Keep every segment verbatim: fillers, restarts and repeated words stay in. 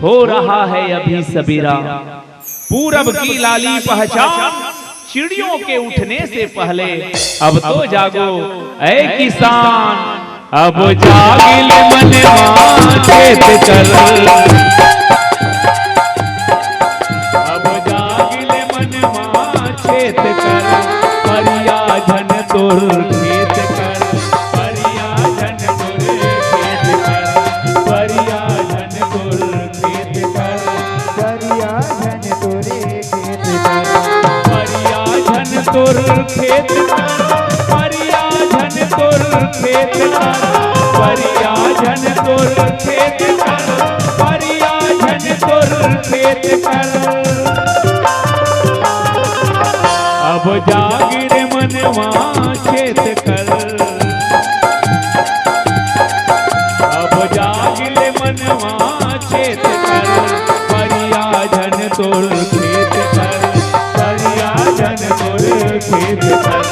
हो रहा है अभी सबेरा, पूरब की लाली पहचान, चिड़ियों के उठने से पहले। अब तो जागो ऐ किसान, अब जाग ले मनवा चेत कर, अब जाग ले मनवा चेत कर, परिया झन तोर खेत कर, परिया झन तोर खेत कर, परिया झन तोर खेत कर, परिया झन तोरे खेत कर। परिया झन तोर खेत कर, परिया झन तोर खेत कर, परिया झन तोर खेत कर, परिया झन तोर खेत कर। अब जाग रे मनवा चेत कर, अब जाग ले मनवा चेत कर, परिया झन तोर खेत कर, परिया झन तोर खेत कर,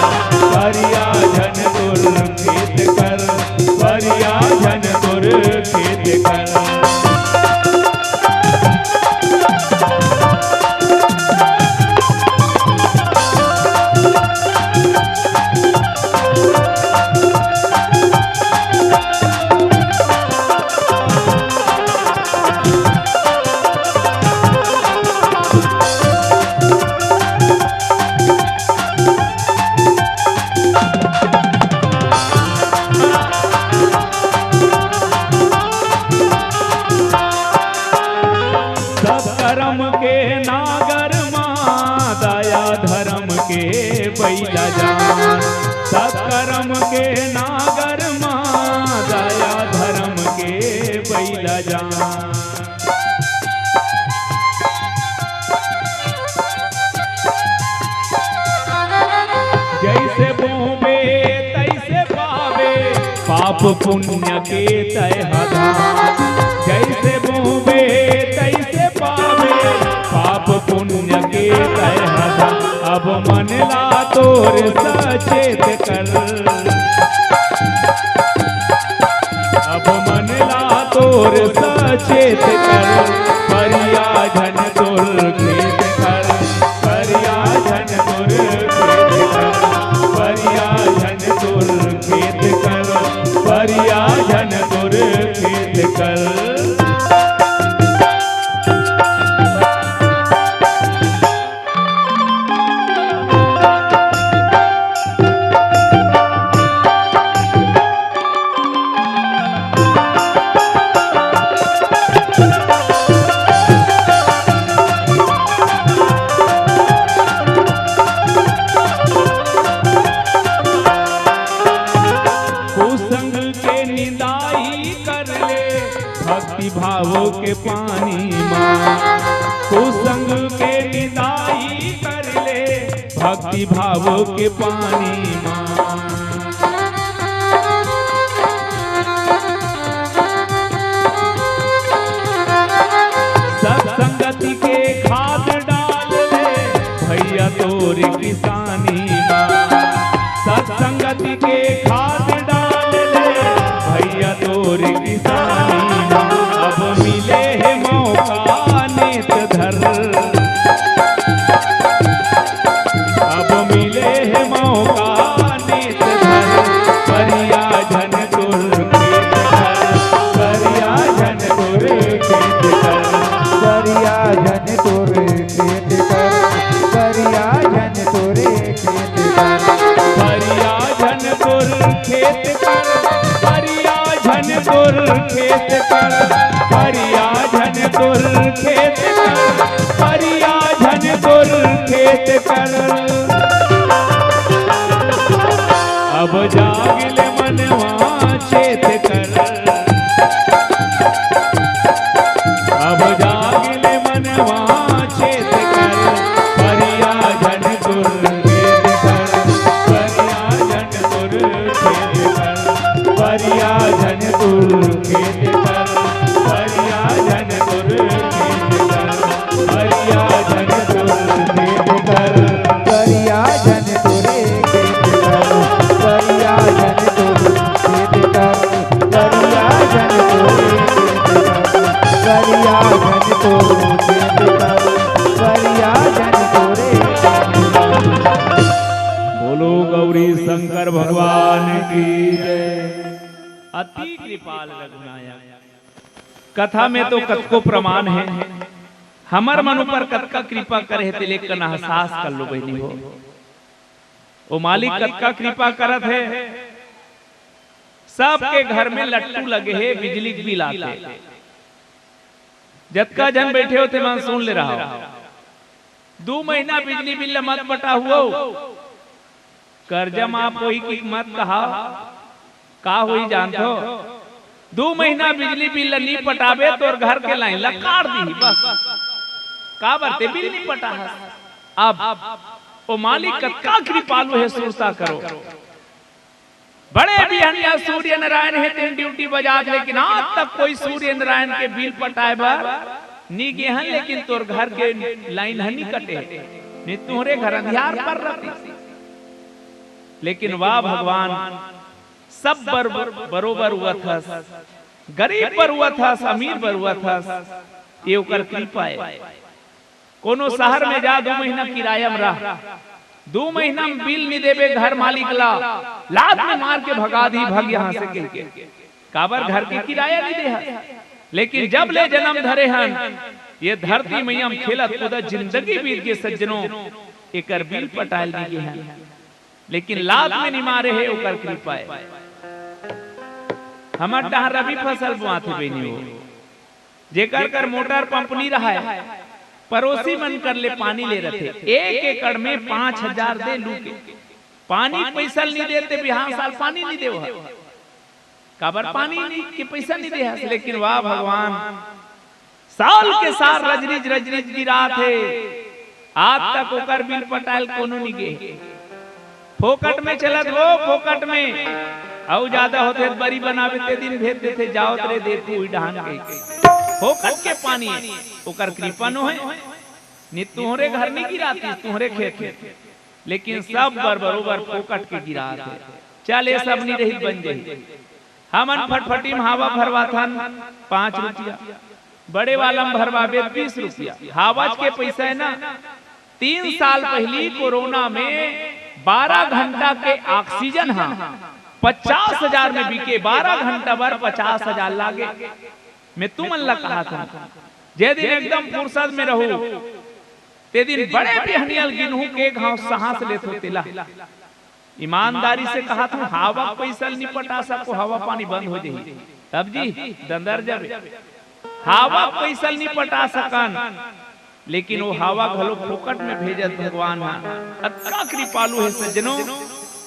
परिया झन तोर खेत कर, परिया झन तोर खेत कर। सत्कर्म के नागर मा, दया धर्म के बइला जान। सत्कर्म के नागर मा, दया धर्म के बइला जान। जइसे बोबे तइसे पाबे, पाप पुण्य के तय ह धान। जइसे बोबे तइसे पाबे, पाप पुण्य के तय ह धान। अब मन ला तोर सचेत कर, अब मन ला तोर सचेत कर, परिया झन तोर खेत कर, परिया झन तोर खेत कर, परिया झन तोर खेत कर, परिया झन तोर खेत कर। कुसंग के निंदाई कर ले भक्ति भाव के पानी मा, कुसंग के निंदाई कर ले भक्ति भाव के पानी मा। सत्संगति के खाद डाल ले भइया तोर किसानी मा, सत्संगति के खाद डाल ले भइया तोर किसानी मा। अब मिले हे मौका नेत धर, अब मिले हे मौका नेत धर, परिया झन तोर खेत कर, परिया झन तोर खेत कर, परिया झन तोर खेत कर, परिया झन तोर खेत कर। परिया झन तोर खेत कर, परिया झन तोर खेत कर, परिया झन तोर खेत कर, परिया झन तोर खेत कर। अब जाग ले मनवा चेत कर, अब जाग ले मनवा चेत कर, परिया झन तोर खेत कर, परिया झन तोर खेत कर, परिया झन तोर खेत कर, परिया झन तोर खेत कर, परिया झन तोर खेत कर, परिया झन तोरे खेत कर, परिया झन तोर खेत कर, परिया झन तोरे खेत कर, परिया झन बोलो गौरी शंकर भगवान की जय। अति कृपाल रघुनायक। कथा में तो कतको प्रमाण हे, हमर मन ऊपर कतका कृपा करे हे, तेला एक कन एहसास कर लो बहिनी हो। ओ मालिक कतका कृपा करत हे, सबके घर में लट्टू लगे हे, बिजली के बिल आथे। जतका झन बइठे हो, ते मन सुन ले रहा हो। दू महीना बिजली बिल ल मत पटाहू, करजा माफ होही कि मत कहा, का होही जानथो? दू महीना बिजली बिल ल नी पटाबे, तोर घर के लाइन ल काट दीही बस। काबर ते बिल नी पटाहस? अब ओ मालिक कतका कृपालु हे, सुरता करो। बड़े बिहनिया सूर्य नारायण हे, तेन ड्यूटी बजात, लेकिन आज तक कोई सूर्य नारायण के बिल पटाए बर नी गे हन, लेकिन तोर घर के लाइन ह नी कटे हे, नी तुहरे घर अंधियार पर रहती। लेकिन वाह भगवान, सब बर-, बरोबर उवत हस, गरीब बर उवत हस, अमीर बर उवत हस, ये ओकर कृपा हे। कोनो शहर में जा, दू महीना किराया में रह, दू महीना में बिल नी देबे घर मालिक ला, लात में मार के भगा दी, "भग यहाँ से," कहिके। काबर घर के किराया नी दे हस। लेकिन जब ले जनम धरे हन, ये धरती मैया में खेलत कूदत जिंदगी बीत गे सज्जनों, एकर बिल पटायल नी गे हन। लेकिन लात में नी मारे हे, ओकर कृपा हे। हमर डहर रबी फसल बोआथे बहिनी हो, जेकर कर मोटर पंप नी रहय, परोसी मन कर ले पानी ले रथे, एक एकड़ में पाँच हजार दे लू के। पानी पैसा नी देते, बिहाव साल पानी नी देव। काबर पानी नी के पैसा नी दे हस, लेकिन वाह भगवान, साल के साल रजनीच रजनीच गिरात हे, आज तक ओकर बिल पटायल कोनो नी गे। फोकट में चलत वो, फोकट में। अउ ज्यादा होथे त बरी बनावे ते दिन भेज देथे, "जावत रे देखू उही डहान," कहिके। फोकट के पानी हे, ओकर कृपा नो हे। नी तुहरे घर नी गिरातिस, तुहरे खेत में। लेकिन सब बर बरोबर फोकट के गिरात हे। चल, ये सब नी रही, बन जाही। हमन फटफटी में हवा भरवाथन, पाँच रुपया। बड़े वाला में भरवाबे त बीस रुपया। हवाच के पैसा हे ना। तीन साल पहिली कोरोना में बारह घंटा के ऑक्सीजन ह पचास हजार में बिके, बारह घंटा बर पचास हजार लागे। मैं तुमन ला कहत हूँ, जे दिन एकदम फुर्सत में रहू, ते दिन बड़े बिहनिया ल गिनहू के घाव सांस लेथो तेला। ईमानदारी से कहत हूँ, हवा के पैसा ल नी पटा सको, हवा पानी बंद हो जाही, तब जी दंदर जाबे। हवा के पैसा ल नी पटा सकन, लेकिन वो हवा घलो फोकट में भेजत भगवान ह। अतका कृपालु हे सज्जनों,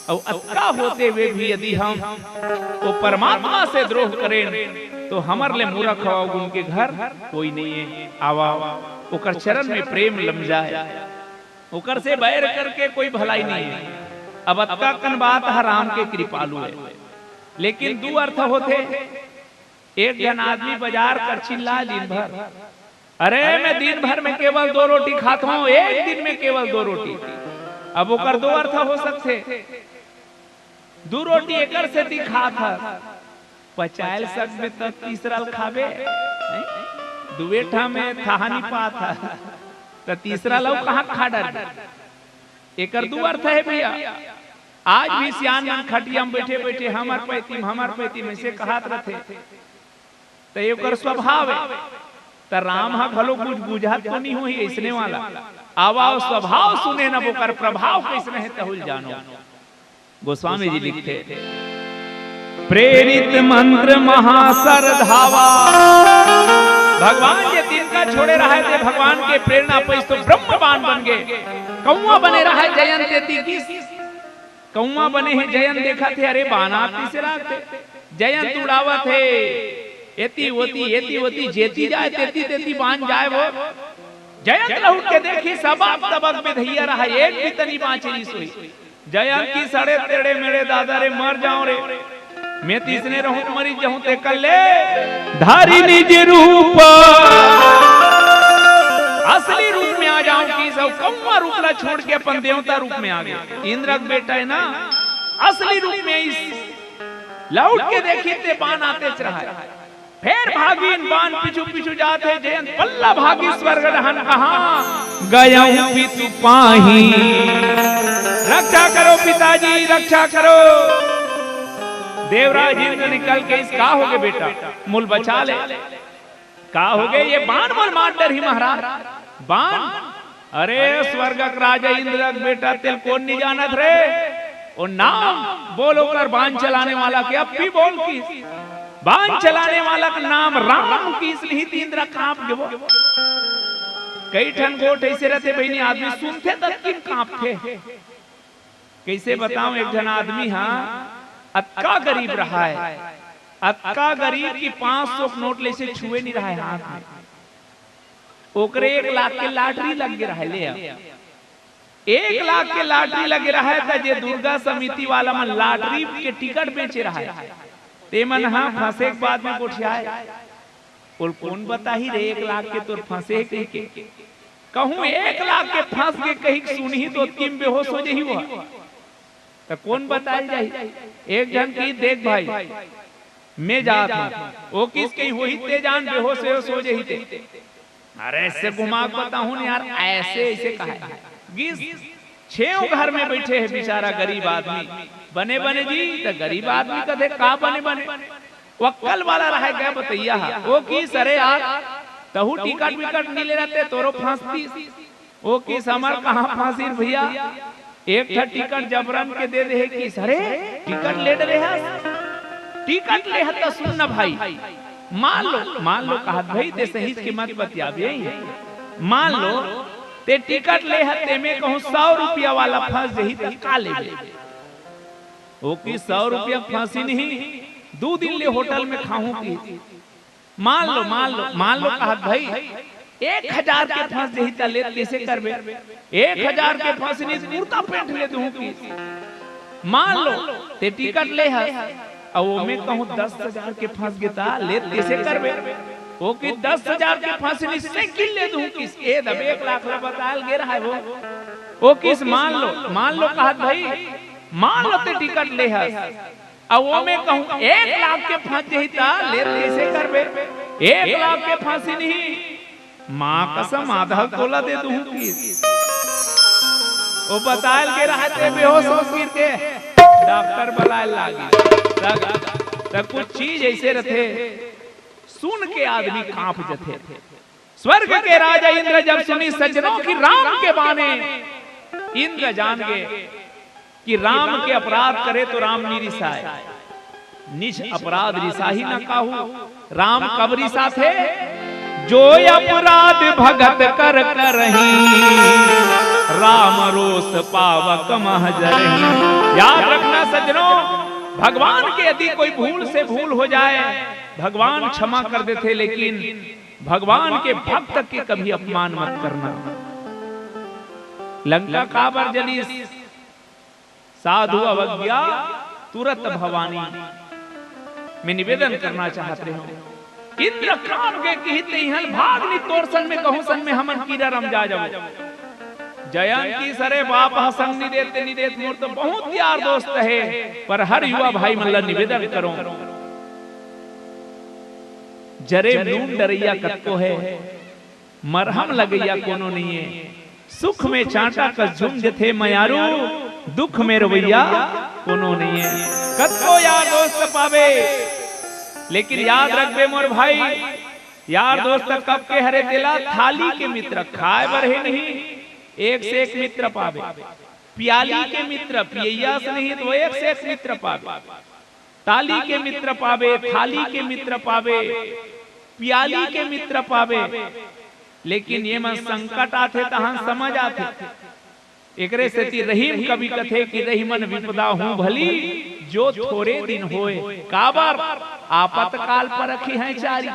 अउ अतका होते हुए भी यदि हम वो परमात्मा से द्रोह करेन, तो हमर ले मूरख अवगुन के घर कोई नहीं हे। आवा, ओकर चरण में प्रेम लम जाए। ओकर से बैर करके कोई भलाई नहीं हे। अब अतका कन बात ह राम के कृपालु हे, लेकिन दू अर्थ होथे। एक झन आदमी बाजार कर चिल्ला दिन भर, "अरे, मैं दिन भर में केवल दो रोटी खात हूँ, एक दिन में केवल दो रोटी।" अब ओकर दो अर्थ हो सकथे। दू रोटी एकर सेती खात हस, पचायल सकबे त तीसरा ल खाबे, नहीं? दुए ठा में थाहा नी पात हस, त तीसरा ल अउ कहाँ खा डरबे? एकर दू अर्थ हे भैया। आज भी सियान मन खटिया में बैठे बैठे हमर पैती म, हमर पैती म अइसे कहत रथे। त ये ओकर स्वभाव हे। त राम ह घलो कुछ बुझत तो नहीं होही अइसने वाला। आवा, स्वभाव सुने न ओकर प्रभाव कइसने हे तहू ल जानो। गोस्वामी जी लिखथे, "प्रेरित मंत्र महासर धावा।" भगवान जे तिनका छोड़े रहय, ते भगवान के प्रेरणा पइस तो ब्रह्म बाण बन गे। कौआ बने रहय जयंत तेती गिस। कौआ बने हे, जयंत देखत हे, अरे बाण आतिस लागथे। जयंत उड़ावत हे, एती ओती, एती ओती, जेती जाय, तेती तेती बाण जाय वो। जयंत लहुट के देखिस, अबक तबक बेधइया रहय, एक भी तनी बाँचे रिहिस होही। जयंत कहिस, "अरे तेड़े मेड़े दादा रे, मर जाओं रे। मैं त इसने रहूं त मरी जाहूं, तेकर ले धरि निज रूप असली रूप में आ जाओं," कहिस अउ कौआ रूप ला छोड़ के अपन देवता रूप में आ गे। इंद्र के बेटा हे ना, असली रूप में आइस। लहुट के देखिस ते बाण आतेच रहय। फेर भागिन बान पीछू पीछू जात हे, जयंत पल्ला भागी स्वर्ग डहन कहाँ गयऊं पितु पाही। रक्षा करो पिताजी, रक्षा करो। देवराज इंद्र निकल के कहिस, का होगे बेटा, मोला बचा ले। का होगे, ये बान मोला मार डरही महाराज। बान? अरे स्वर्ग के राजा इंद्र के बेटा, तेला कोन नइ जानत रे? ओ नाम बोल ओकर बान चलाने वाला के, अब भी बोल कहिस। बान चलाने वाला के नाम राम कहिस, नहीं त इंद्र कांप गे वो। कई ठन गोठ अइसे रहिथे बहिनी, आदमी सुनथे त अतकी म कांपथे। कइसे बतावं, एक झन आदमी हा अतका गरीब रहय, अतका गरीब कि पाँच सौ के नोट ल अइसे छुए नइ रहय हाथ में। ओकरे एक लाख के lottery लग गे रहय, ले अब। एक लाख के lottery लगे रहय, त जे दुर्गा समिति वाला मन lottery के टिकट बेचे रहय, ते मन ह फंसे के बाद में गोठियाय। ओला कोन बताही रे, एक लाख के तोर फंसे हे कहिके? कहूं एक लाख के फंस गे कहिके सुनही त ओतकी म बेहोश हो जही वो। त कोन बताय ल जाही? एक झन कहिस, देख भाई, मैं जात हूं। ओ कहिस, कहीं होही ते जान, बेहोश वेहोश हो जही ते। अरे अइसे घुमा के बताहूं न यार, अइसे अइसे कहय। गिस, छेव घर में बइठे हे बेचारा गरीब आदमी। बने बने जी, त गरीब आदमी कथे, का बने बने? वो अक्कल वाला रहय गा बतइया हा। ओ कहिस, अरे यार, तहूं टिकट विकट नइ ले रहते, तोरो फंसतिस। ओ कहिस, हमर कहां फंसिस भइया, एक ठा टिकट जबरन के दे दे हे कहिस। अरे टिकट ले डरे हस, टिकट ले हस त सुन न भाई, मान लो, मान लो कहत भाई, ते सहीच के मत बतियाबे। मान लो ते टिकट ले हस, तेमे कहूं सौ रुपया वाला फंस जही त का लेबे? ओ कहिस, सौ रुपया फंसी नहीं, दू दिन ले होटल में खाहूं कहिस। मान लो, मान लो, मान लो कहत भाई, एक हजार के फंस जही त लेत कइसे करबे? एक हजार के फंस नहीं, कुर्ता पैंट ले दूं कहिस। मान लो ते टिकट ले हस, अउ ओमे कहूं दस हजार के फंस गे त लेत कइसे करबे? ओ कहिस, दस हजार के फंस नहीं, साइकिल ले दूं कहिस। ए दबे, एक लाख ला बताय ल गे रहय वो। ओ कहिस, मान लो, मान लो कहत भाई, मान लो ते टिकट ले हस, अउ ओमे कहूं एक लाख के फंस जही त लेत कइसे करबे? एक लाख के फंसी नहीं, मां कसम आधा ल तोला दे दूं कहिस। ओ बताय ल गे रहय ते बेहोश हो गिर के डॉक्टर बलाय ल लागिस। त, त कुछ चीज अइसे रथे, सुन के आदमी कांप जथे। स्वर्ग के राजा इंद्र जब सुनिस सज्जनों कि राम के बाने, इंद्र जान गे कि राम के अपराध करे त राम नइ रिसाय, निज अपराध रिसाही न काहू। राम कब रिसाथे? जो अपराध भगत कर करही, राम रोष पावक मह जरही। याद रखना सज्जनों, भगवान के यदि कोई भूल से भूल हो जाए, भगवान क्षमा कर देथे, लेकिन भगवान के भक्त के कभी अपमान मत करना। लंका काबर जलिस? साधु अवज्ञा तुरत भवानी। मैं निवेदन करना चाहत रहेंव, इंद्र कांप गे किहिस, "इहां ले भाग, नहीं तोर संग में कहूं संग में हमन कीरा रम जा जाबो।" जयंत कहिस, "अरे बाप ह संग नइ देत, नइ देत, मोर तो बहुत यार दोस्त हे, पर हर युवा भाई मन ला निवेदन करों, जरे नून डरइया कतको हे, मरहम लगइया कोनो नइये। सुख में चांटा कस झूम जथे मयारू, दुख में रोवइया कोनो नइये।" कतको यार दोस्त पाबे, लेकिन याद रखबे मोर भाई, यार दोस्त कब के हरे तेला, थाली के मित्र, खाय बर हे नहीं, एक से एक मित्र पाबे। पियाली के मित्र, पियइया से नहीं त एक से एक मित्र पाबे। ताली के मित्र पाबे, थाली के मित्र पाबे, पियाली के मित्र पाबे, लेकिन ये मन संकट आथे तहां समझ आथे। एकरे सेती रहीम कवि कथे कि "रहीमन विपदा हूं भली, जो थोरे दिन होय।" काबर? आपतकाल परखिहैं चारी।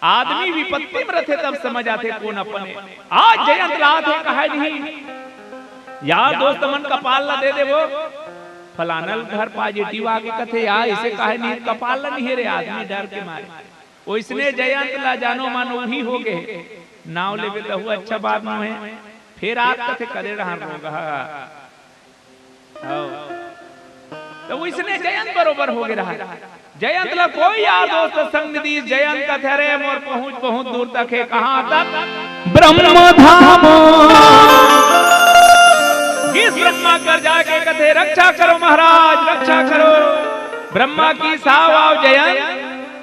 आदमी विपत्ति में रथे तब समझ आथे कोन अपन ए। आज जयंत ला आथे कहय नहीं, यार दोस्त मन कपाल ला दे देबो, फलाना ल घर positive आगे कथे, या अइसे कहय नहीं, कपाल ला नहीं रे, आदमी डर के मारे। ओइसने जयंत ला जानो मानो उही हो गे। नाव लेबे तहू अच्छा बात नोहे, फेर आत कथे करे रहन रोगहा। हव। त ओइसने जयंत बरोबर हो गे रहय। जयंत ला कोई यार दोस्त संग नइ दिस। जयंत कथे, "अरे, मोर पहुंच बहुत दूर तक हे।" कहां तक? ब्रह्म धाम। गिस ब्रह्मा कर जाके कथे, "रक्षा करो महाराज, रक्षा करो।" ब्रह्मा कहिस, "आओ, आओ जयंत,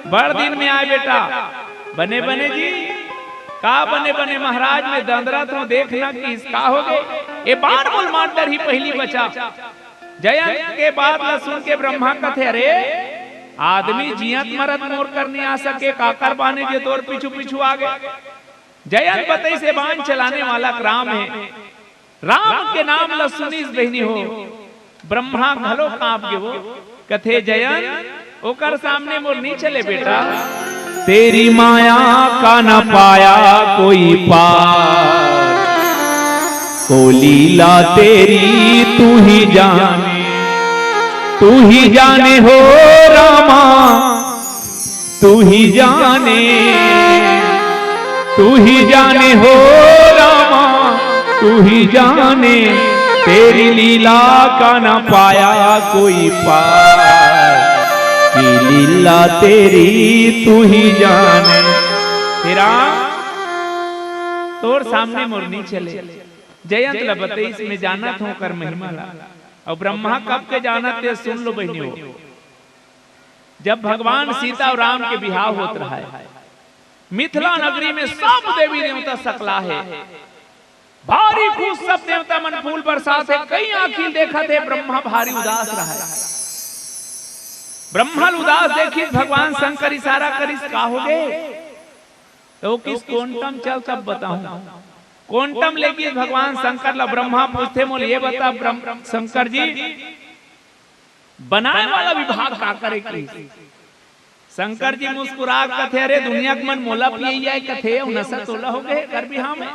बड़ दिन में आए बेटा।" "बने बने जी।" "का बने बने महाराज, मैं दंदरत हंव, देखना।" कहिस, "का होगे?" "ए बाण मोला मार डरही पहिली, बचा।" जयंत के बात ला सुन के ब्रह्मा कथे, "अरे, आदमी जियत मरत मोर कर नइ आ सके, काकर बाने जे तोर पीछू पीछू आगे?" जयंत बतइस, "ए बाण चलाने वाला राम हे।" राम के नाम ला सुनिस बहिनी हो, ब्रह्मा घलो कांप गे वो। कथे, "जयंत, ओकर सामने मोर नइ चले बेटा।" तेरी माया का न पाया कोई पार, ओ लीला तेरी तू ही जाने, तू ही जाने हो रामा, तू ही जाने, तू ही जाने हो रामा, तू ही जाने, तेरी लीला का न पाया कोई पार, कि लीला तेरी तू ही जाने। तेरा तोर सामने मोर नइ चले। जयंत ला बतइस, मैं जानत हंव ओकर महिमा ला। अउ ब्रह्मा कब के जानत हे, सुन लो बहिनी हो। जब भगवान सीता अउ राम के बिहाव होत रहय, मिथिला नगरी में सब देवी देवता सकलाय हे, भारी खुश, सब देवता मन फूल बरसात हे, कई आंखी देखत हे, ब्रह्मा भारी उदास रहय। ब्रह्मा ल उदास देखिस, भगवान शंकर इशारा करिस, "का होगे?" त ओ कहिस, "क्वांटम चल, तब बताहूं।" क्वांटम ले गिस भगवान शंकर ला, ब्रह्मा पूछथे, "मोला ये बता ब्रह्म शंकर जी, बनाए वाला विभाग काकर हे?" कहिस। शंकर जी मुस्कुरा के कथे, "अरे, दुनिया के मन मोला पियइया हे कथे, अउ नशा तोला होगे हे कर बिहाव में?"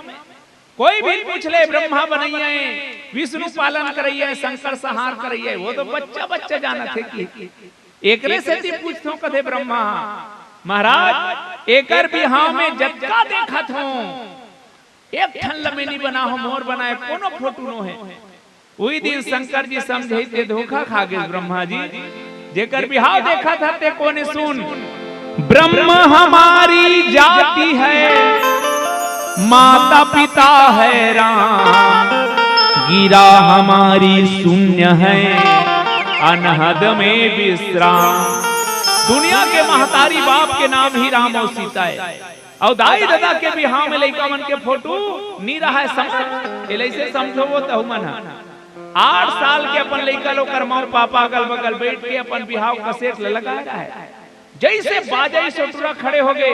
कोई भी पूछ ले, ब्रह्मा बनइया हे, विष्णु पालन करइया हे, शंकर संहार करइया हे, वो तो बच्चा बच्चा जानत हे कि एकरे सेती पूछथंव कथे ब्रह्मा, "महाराज, एकर बिहाव में जतका देखत हंव, एक ठन ल मैं नइ बनाहूं, मोर बनाए कोनो फोटो नो हे।" उही दिन शंकर जी समझे ते धोखा खा गे ब्रह्मा जी, जेकर बिहाव देखत हे ते कोन हे सुन। ब्रह्म हमारी जाति है, माता पिता है राम, गिरा हमारी शून्य है, अनहद में विश्राम। दुनिया के महतारी बाप के नाम ही राम अउ सीता हे। अउ दाई ददा के बिहाव में लइका मन के फोटो नी रहय, समझ, एला अइसे समझो वो तहू मन ह। आठ साल के अपन लइका ल ओकर माँ पापा अगल बगल बइठ के अपन बिहाव कसेट ल लगाय रहय। जइसे बाजइस टूरा खड़े होगे,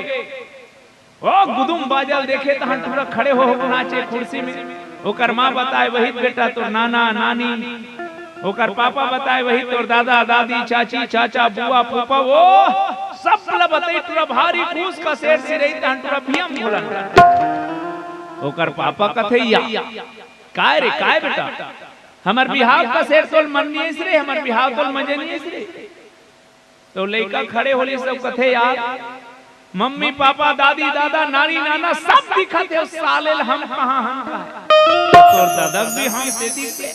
ओ गुदुम बाजा ल देखे तहन टूरा खड़े हो, हो नाचे कुर्सी में। ओकर माँ बताय, "वही बेटा तोर नाना नानी।" ओकर पापा बताय, "वही तोर दादा दादी, चाची चाचा, बुआ फूफा।" ओ सब ल बताय, टूरा भारी खुश, कसेट सिरही तहन टूरा बिहाव म बोलन। ओकर पापा कथे, "या, काय रे, काय बेटा? हमर बिहाव कसेट तोल मन नइ आइस रे, हमर बिहाव तोल मजे नइ आइस रे।" त लइका खड़े होलिस, सब कथे, "यार, मम्मी पापा, दादी दादा, नानी नाना सब दिखत हे, साले ल हम कहाँ, हम कहाँ?" तोर ददा के बिहाव ते दिखे।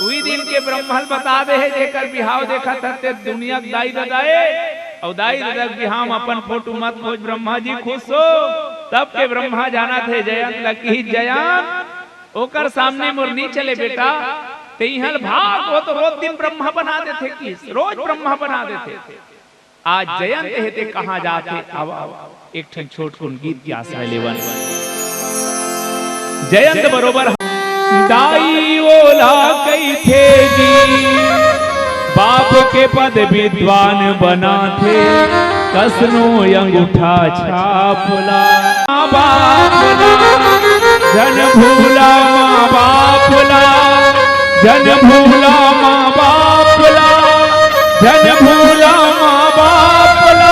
उही दिन के ब्रह्मा ल बता दे हे, जेकर बिहाव देखत हस ते दुनिया के दाई ददा ए, अउ दाई ददा के बिहाव म अपन फोटो मत खोज, ब्रह्मा जी खुश हो। तब के ब्रह्मा जानत हे जयंत ल कि जयंत, ओकर सामने मोर नी चले बेटा, ते इहां ल भाग, वो तो रोज दिन ब्रह्मा बना देथे, कि रोज ब्रह्मा बना देथे। आज जयंत हे ते कहाँ जाथे? आवा, आवा, एक ठन छोटकुन गीत के आश्रय लेवन। जयंत बरोबर दाई ओला कहिथे जी, बाप के पद विद्वान बनाथे, कसनो अंगूठा छाप ला। माँ बाप ला, झन भूला माँ बाप ला, झन भूला माँ बाप ला, झन भूला माँ बाप ला।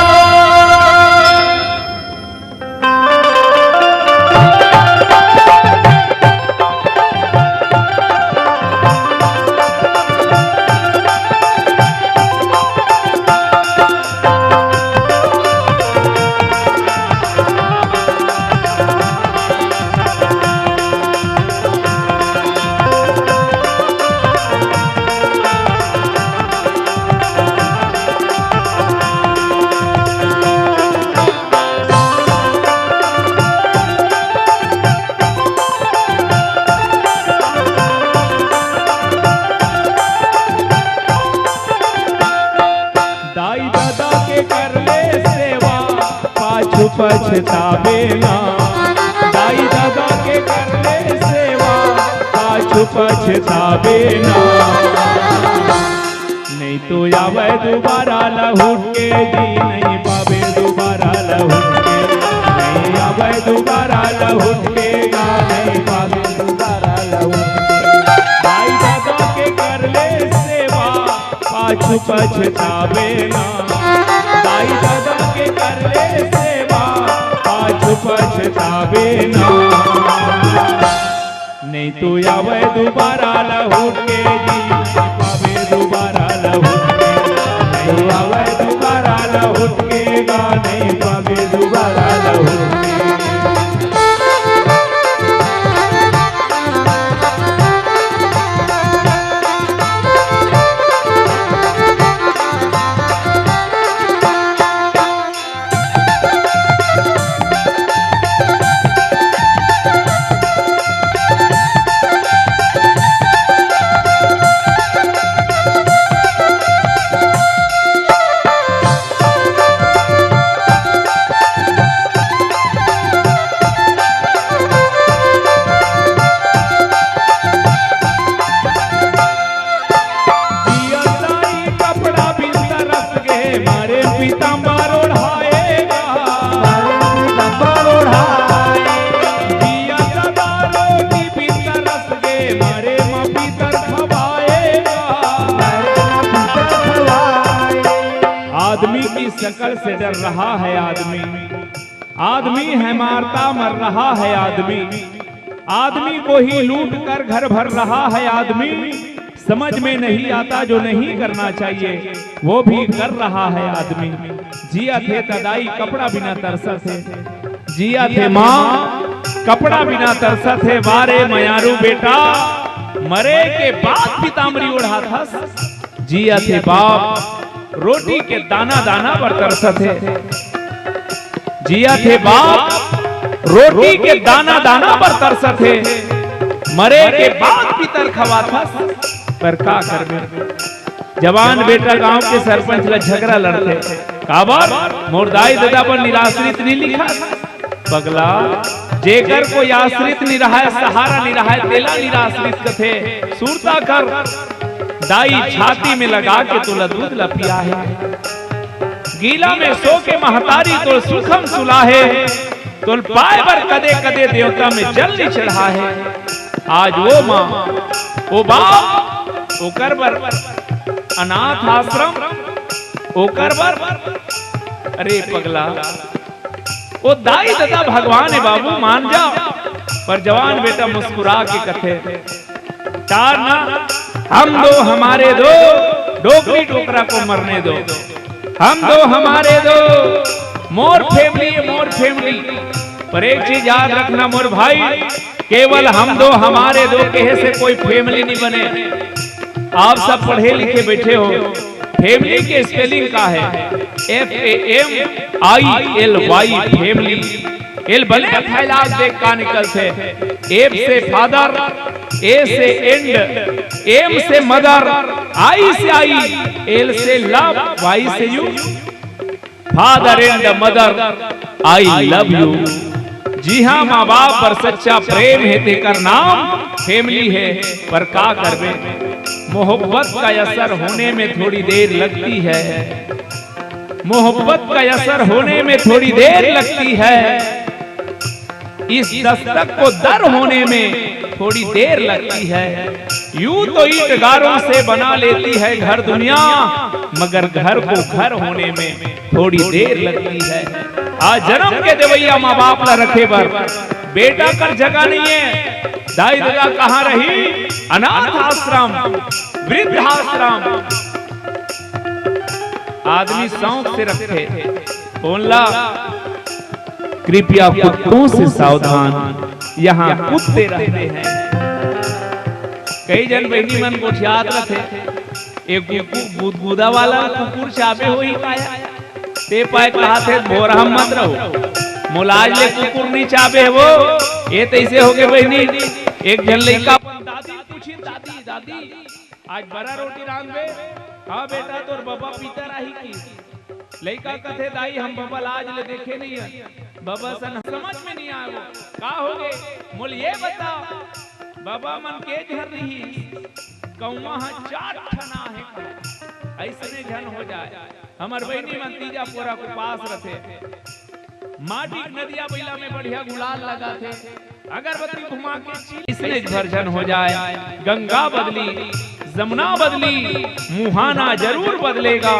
पछताबे ना, दाई ददा के कर ले सेवा, पाछू पछताबे ना। नहीं तो आवे दोबारा लहुट के जी, नहीं पाबे दोबारा लहुट के। नहीं आवे दोबारा लहुट के गा, नहीं पाबे दोबारा लहुट के। दाई ददा के कर ले सेवा, पाछू पछताबे ना। दाई ददा के कर ले सेवा, पाछू पछताबे ना। नहीं तो आवे दोबारा लहुट के जी, नहीं पाबे दोबारा लहुट के। नहीं आवे दोबारा लहुट के गा, नहीं पाबे दोबारा लहुट के। जिया दाई कपड़ा बिन तरस गे, मारे पीताम्बर ओढ़ाए गा। मारे पीताम्बर ओढ़ाए। जिया ददा रोटी बिन तरस गे, मारे माँ पीतर खवाए गा। मारे माँ पीतर खवाए। आदमी की शकल से डर रहा है आदमी। आदमी है मारता मर रहा है आदमी। आदमी को ही लूट कर घर भर रहा है आदमी। समझ में नहीं आता जो नहीं करना चाहिए, वो भी कर रहा है आदमी। जियत हे त दाई कपड़ा बिना तरसत हे। जियत हे माँ कपड़ा बिना तरसत हे। वारे मयारू बेटा, मरे के बाद पीताम्बरी ओढ़ाथस। जियत हे बाप, रोटी के दाना दाना बर तरसत हे। जियत हे बाप, रोटी के दाना दाना बर तरसत हे। मरे के बाद पितर खवाथस, पर का करबे? जवान बेटा गांव के सरपंच ला झगरा लड़थे। काबर? मोर दाई ददा बर निराश्रित नी लिखा। पगला, जेकर कोई आश्रित नी रहाय, सहारा नी रहाय, तेला निराश्रित कथे। सुरता कर, दाई छाती में लगा के तोला दूध ला पिया हे। गीला में सो के महतारी तोर सुखम सुला हे। तोल पाए बर कदे कदे देवता में जल नी चढ़ा हे। आज वो माँ, वो बाप, ओकर बर अनाथ आश्रम, ओकर बर, अरे पगला, वो दाई ददा भगवान हे बाबू, मान जा। पर जवान बेटा मुस्कुरा के कथे, टार ना, हम दो हमारे दो, डोकरी डोकरा को मरने दो। हम दो हमारे दो, मोर family हे, मोर family। पर एक चीज याद रखना मोर भाई, केवल हम दो हमारे दो कहे से कोई family नी बने। आप सब पढ़े लिखे बैठे हो, family के spelling का हे? F A M I L Y, family। एल बने फैलाव देख का निकलथे। F से father, A से end, M से mother, I से आई, L से love, Y से you। Father and mother, I love you। जी हाँ, माँ बाप बर सच्चा प्रेम हे, तेकर नाम family हे। पर का करबे, मोहब्बत का असर होने में थोड़ी देर लगती है। मोहब्बत का असर होने में थोड़ी देर लगती है, इस दस्तक को दर होने में थोड़ी देर लगती है। यूं तो ईंट गारों से बना लेती है घर दुनिया, मगर घर को घर होने में थोड़ी देर लगती है। आज जन्म के देवैया माँ बाप ला रखे बर बेटा कर जगह नहीं है। दाई ददा कहाँ रही? अनाथ आश्रम, वृद्धाश्रम। आदमी शौक से रखथे। ओनला कृपया कुत्तों से सावधान, यहाँ कुत्ते रहते हैं। कई जन बहिनी मन गोठियात रथे, एक गुदगुदा वाला कुकुर चाबे होही काया। ते पाए कहाथे भोरहा मत रहो, मोला आज ले कुकुर नहीं चाबे हे वो। ये तैसे होगे बहिनी, एक झन लइका अपन दादी पूछी, दादी, दादी, आज बरा रोटी रांधबे? हाँ बेटा, तोर बबा पीतर आही की। लइका कथे, "दाई, हम बबा ल आज ले देखे नइ हन, बबा सन समझ में नइ आय वो।" "का होगे? मोला ये बता, बबा मन के झन रिहिस, कौवा ह चार ठन आहे।" अइसने झन हो जाय। हमर बहिनी मन तीजा पोरा के उपास रथे, माटी के नदिया बइला में बढ़िया गुलाल लगाथे, अगरबत्ती घुमा के चील इसने भर झन हो जाय। गंगा बदली, जमुना बदली, मुहाना जरूर बदलेगा।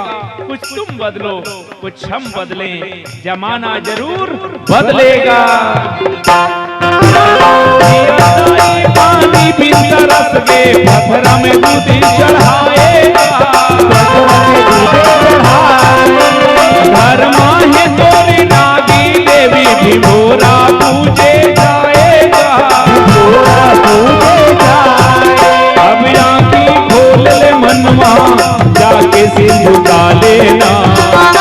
कुछ तुम बदलो, कुछ हम बदलें, जमाना जरूर बदलेगा। पानी बिन तरस के पथरा में दूध चढ़ाएगा। घर माहे तोरी नागी देवी भी भोरा पूजे जाएगा। भोरा पूजे जाए। अब आँखी खोल ले मनवा, जाके सिंधु का लेना। अब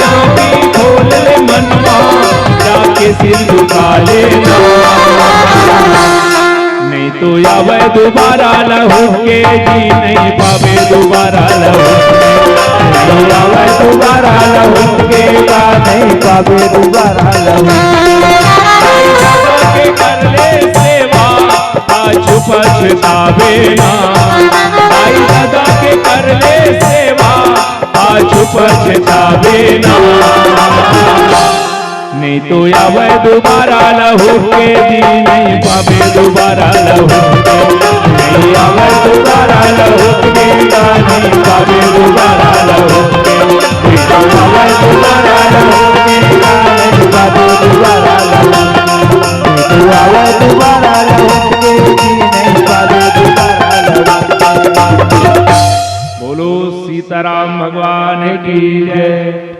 आँखी खोल ले मनवा, जाके सिंधु का लेना। नहीं तो आवे दोबारा लहुट के जी, नहीं पावे दोबारा लहुट के। नहीं आवे दोबारा लहुट के, का नहीं पावे दोबारा लहुट के। के कर ले सेवा, पाछू पछतावे ना। भाई दादा के कर ले सेवा, पाछू पछतावे ना। नहीं तो आवे दोबारा लहुट के जी, नहीं पावे दोबारा लहुट के। नहीं आवे दोबारा लहुट के, नहीं पावे दोबारा लहुट के। नहीं तो आवे दोबारा लहुट के, नहीं पावे दोबारा लहुट के। नहीं तो आवे दोबारा लहुट के जी, नहीं पावे दोबारा लहुट के। बोलो सीताराम भगवान की जय।